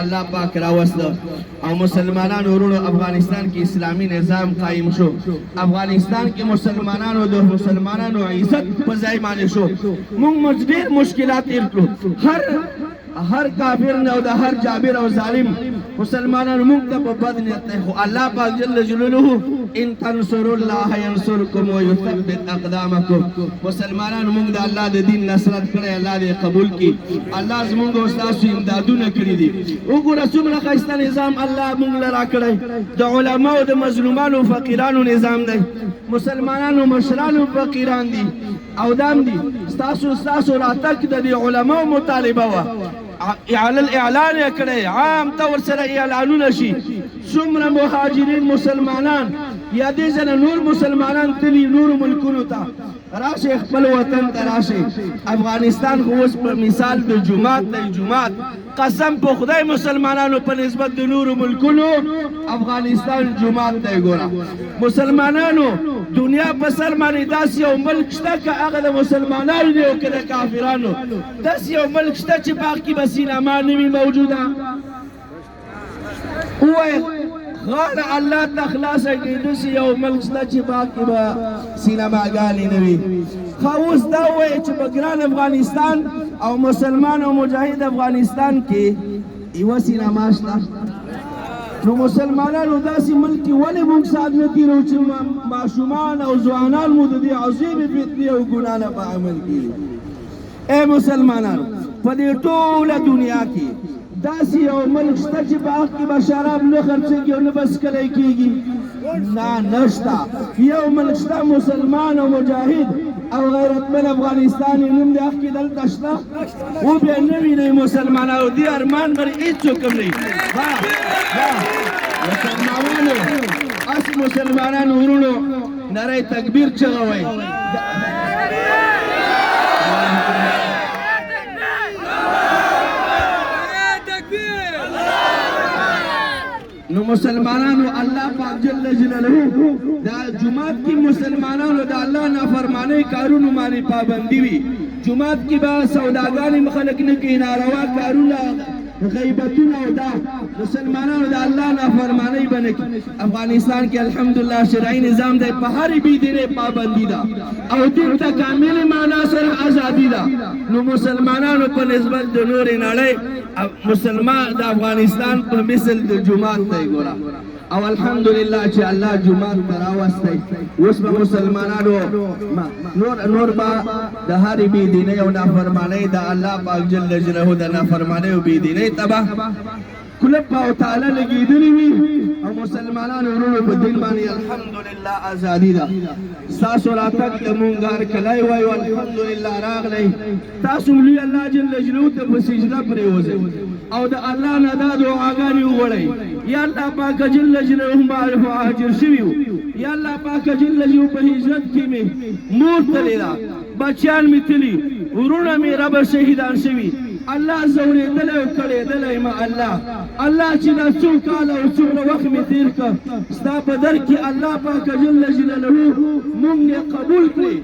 الله پاک راوست او مسلمانانو ورونو، افغانستان کې اسلامي نظام قائم شو. افغانستان کې مسلمانانو د مسلمانانو عزت په ځای باندې شو. موږ ډېر مشکلات تېر کړو، هر کافر نه او د هر جابر او ظالم مسلمانانو موږ ته په بد نیت دی، خو الله پاک جل جلاله، ان تنصر الله ينصركم ويثبت اقدامكم. مسلمانانو، موږ د الله د دین نصرت کړی، الله دې قبول کړي. الله زموږ او ستاسو امدادونه کړي دي. وګوره څومره ښایسته نظام الله موږ له راکړی، د علماو، د مظلومانو، فقیرانو نظام دی. مسلمانانو، مشرانو فقیران دي او دام دي. ستاسو راتګ د دې علماو مطالبه وه، اعلان یې کړی، عام طور سره اعلانونه شي. څومره مهاجرین مسلمانان یا دې ځنه نور مسلمانان تلي نورو ملکونو ته، راشئ، خپل وطن ته راشئ. افغانستان خو اوس په مثال د جومات دی، جومات. قسم په خدای مسلمانانو، په نسبت د نورو ملکونو افغانستان جومات دی. ګوره مسلمانانو، دنیا په سر باندې داسې یو ملک شته که هغه د مسلمانانو دی او که د کافرانو، داسې یو ملک شته چې په هغه کې به سینما نه وي موجوده؟ ووایه، غاړه الله ته خلاصه کړي، داسې یو ملک شته چې په هغه کې به سینماګانې نه وي؟ ښه، اوس دا ووایه چې په ګران افغانستان او مسلمان او مجاهد افغانستان کې یوه سینما شته؟ نو مسلمانانو، داسې ملک کې ولې موږ سات نه تېرو چې ماشومان او ځوانان مو د دې عظیمې فتنې او ګناه نه په عمل کې دي؟ ای مسلمانانو، په دې ټوله دنیا کې داسې یو ملک شته چې په هغه کې به شراب نه خرڅېږي او نه به څکلی کېږي؟ نه، نشته. یو ملک شته، مسلمان او مجاهد او غیرتمن افغانستان یې نوم دی، هغه کې دلته شته و بیا نه وینئ. مسلمانانو، دې ارمان باندې هېڅوک هم نه. مسلمانانو، اس مسلمانانو ورونو، نری تکبیر چغوئ. نو مسلمانانو، الله پاک جل جلاله دا جماعت کې مسلمانانو د الله نافرمانی کارونو باندې پابندي وي. جماعت کې به سوداګانې خلک نه کوي، ناروا کارونه، غیبتونه او دا مسلمانانو د الله نافرمانی به نه کوي. افغانستان کې الحمدلله شرعي نظام دی، په هرې بې دینۍ پابندي ده او دین ته کاملې معنا سره ازادي ده. نو مسلمانانو، په نسبت د نورې نړۍ مسلمان د افغانستان په مثل د جومات دی. ګوره، او الحمدلله چې الله جومات ته راوستی. اوس به مسلمانانو نور به د هرې بې دینۍ او نافرمانۍ، د الله پاک جل جلاله د نافرمانۍ او بې دینۍ ته به کلپ او تاله لګېدلي وي. او مسلمانانو وروڼو، په دین باندې الحمدلله ازادي ده. ستاسو راتګ ته مونږ هرکلی وایو. الحمدلله راغلی. تاسو لوی الله جل جلاله ته په سجده پرېوځئ او د الله نه دا دعاګانې وغواړئ: یا الله پاک جل جلاله، مهاجر شوي یو، یا الله پاک جل جلاله، په هجرت کې مې مور تللې ده، بچیان مې تللي، وروڼه مې ربه شهیدان شوي، الله ځورېدلی او کړېدلی یم. الله، الله، چې دا څو کاله او څومره وخت مې تېر کړ ستا په در کې، الله پاک جل جلاله، مونږ یې قبول کړې.